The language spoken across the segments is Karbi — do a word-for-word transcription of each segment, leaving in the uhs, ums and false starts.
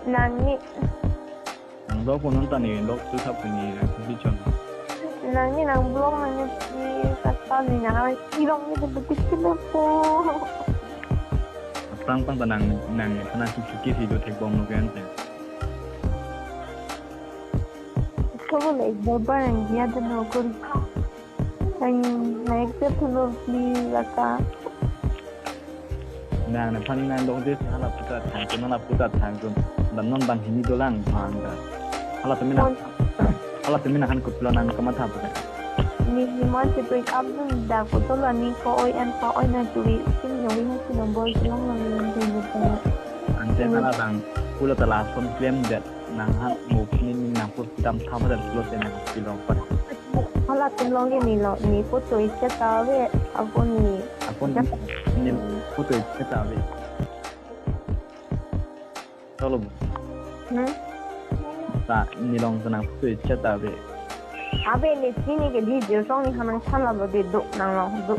Nangli. Nang do konon ta ni lok tu thap ni nang bichon. Nangli nang block nangli si kata ni nang si long ni betul sih po. Tang tang ta nang nang sana si si si do thek bom no kan te. Solo le ek bar bar nang dia de no kori. Nang nang accept no please laka. Nang nephan nang dong je hala puta thang kun, hala puta thang kun. Dan non bang hini dolang bang da. Hala tumi nang, hala tumi nang han kutlo nang kamatha puta. Ni ni mon si break up dun da ko tolo ni ko oi an ko oi na turi sim yo wi hasi number si long long ni ni ni. Ante hala bang pulo ta lason claim that nang han mo pini ni nang pur dam tham dan pulo te nang pilong pan. Hala atum long ke ni lo, ni photo iche ta ave, ako ni. Ako ni, ni photo iche ta ave. Tolo. Hmm? Ta, ni long ta nang photo iche ta ave. Ave ni chini ke di jil song ni hanang than la lo de do nang long do.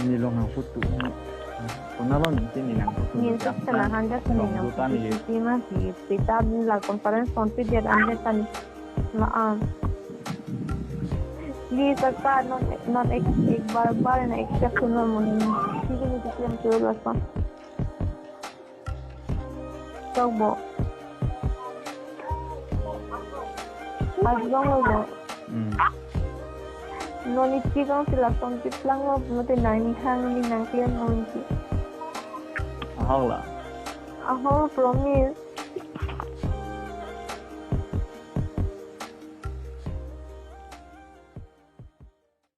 Ni long nang photo. Kona long ni chini nang photo. Ni jam suk sana tan. Hanja sini long nang do tan photo ye. Si ma si, si ta ni la conference on pe dia anja tan. La am. Please, sir, not, not ek, ek bar bar na accept na mo ni. Sige ni, sige ni, sige ni, sige ni. Sok bo. As long as bo. Hmm. Non isi kang sila tongkit lang lo, mate nang ni hang ni nang kalian mo ni. Ahok la. Ahok, promise.